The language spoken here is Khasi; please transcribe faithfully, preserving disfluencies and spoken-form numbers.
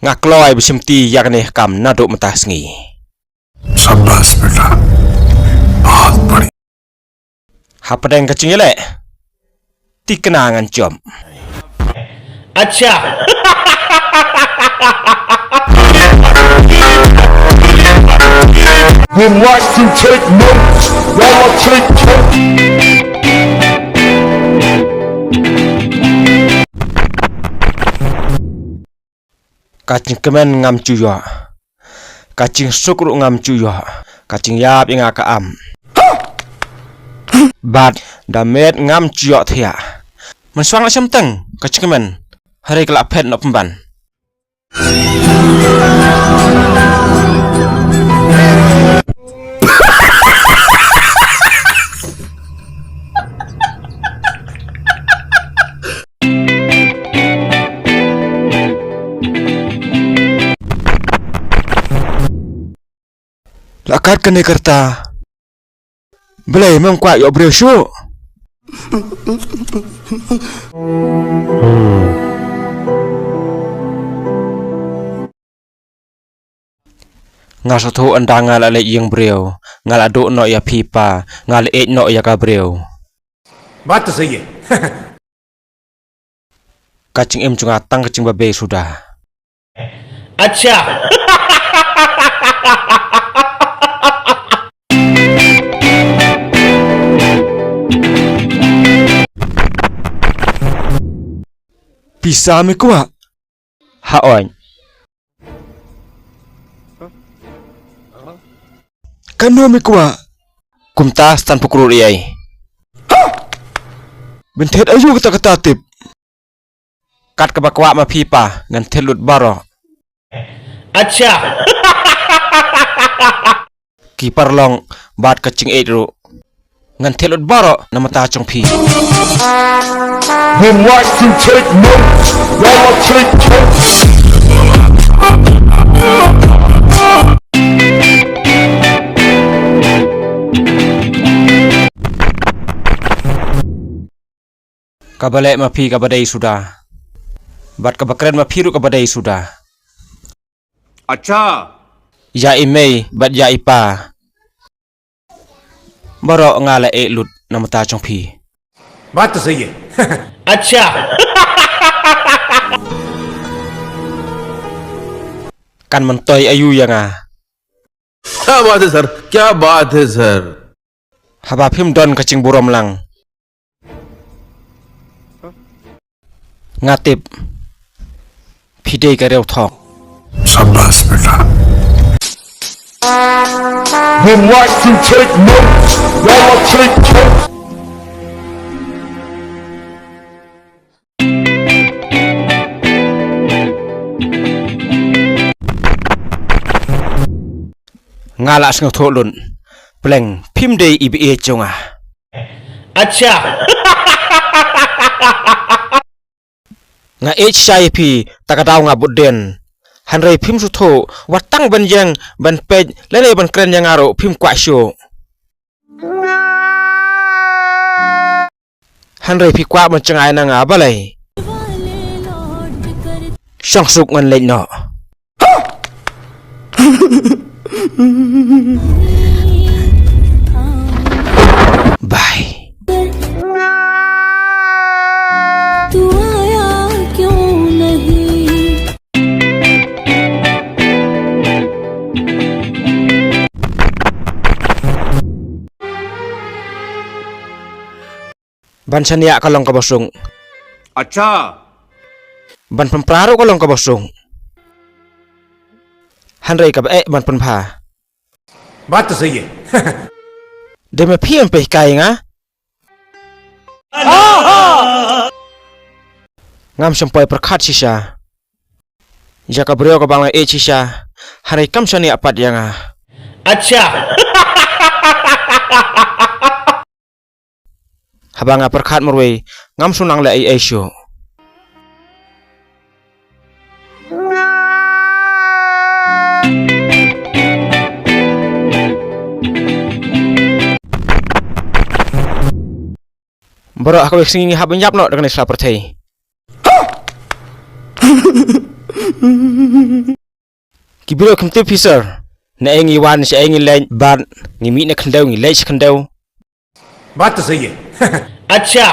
Nga kloi ba shim ti ïa kane ka kam naduh mynta sngi. शाबाश बेटा, बहुत बढ़िया। Hapdeng ka jingïaleh, thikna ngan jop. Acha. Would like to take notes while I take notes. Ka jingkmen ngam ju ïoh. Ka jingsuk ruh ngam ju ïoh. Ka jingïap ïa nga ka am. Bad da met ngam ju ïoh thiah. Mynshuwa nga la shem teng ka jingkmen. Hynrei ka la phet noh pynban. La kat kane ka rta. Balei mem kwah ïoh briew shuh? Nga sngewthuh ynda nga la leit ïing briew, nga la duh noh ïa phi pa, nga la ïeit noh ïa ka briew. बात तो सही है। Ka jingim jong nga tang ka jingbabei suda. Acha. Pisa me kwah. Ha oi. Kano me kwah? Kumta san phew klur ïa i. Ban thied aïu kata kata tip? Kat kaba kwah ma phi pa ngan thied lut baroh. Acha. Ki paralok bad ka jingïeit ruh. Ngan thied lut baroh na bynta jong phi. Would like to take notes while I take notes. Kaba leh ma phi kaba dei suda. Bad kaba kren ma phi ruh kaba dei suda. Acha. Ïa i mei bad ïa i pa. Baroh nga la ïeit lut na bynta jong phi. बात तो सही है। Acha. Kan myntoi aïu ïa nga? क्या बात है सर, क्या बात है सर। Haba phim don ka jingburom lang. Nga tip phi dei ka riewthok. शाबाश बेटा। Would like to take notes while I take notes. Nga la sngewthuh lut. Pleng phim dei i ba ïeit jong nga. Acha. Nga ïeit shisha ïa phi, ta ka daw nga bud dien. Hynrei phim sngewthuh, wat tang ban ïeng, ban peit, lane ban kren ïa nga ruh phim kwah shuh. Hynrei phi kwah ban jngai na nga balei? Shong suk ngan leit noh. Bye. तू आया क्यों नहीं? Ban shaniah ka long kaba suk. Acha. Ban pynpra ruh ka long kaba suk. Hynrei kaba eh ban pynpra. बात तो सही है। Dei ma phi em pyrkhat ïa nga. Ngam shym poi pyrkhat shisha ïa ka briew kaba nga ïeit shisha. Hynrei kam shaniah pat ïa nga. Acha. Haba nga pyrkhat marwei ngam shu nang leh ei ei shuh. Baroh ha kawei ka sngi ngi hap ban ïap noh da kane ka sla pyrthei. Ki briew kim tip phi sir. Na ei ngi wan sha ei ngi leit bad ngi mih na khyndew ngi leit sha khyndew. बात तो सही है। अच्छा।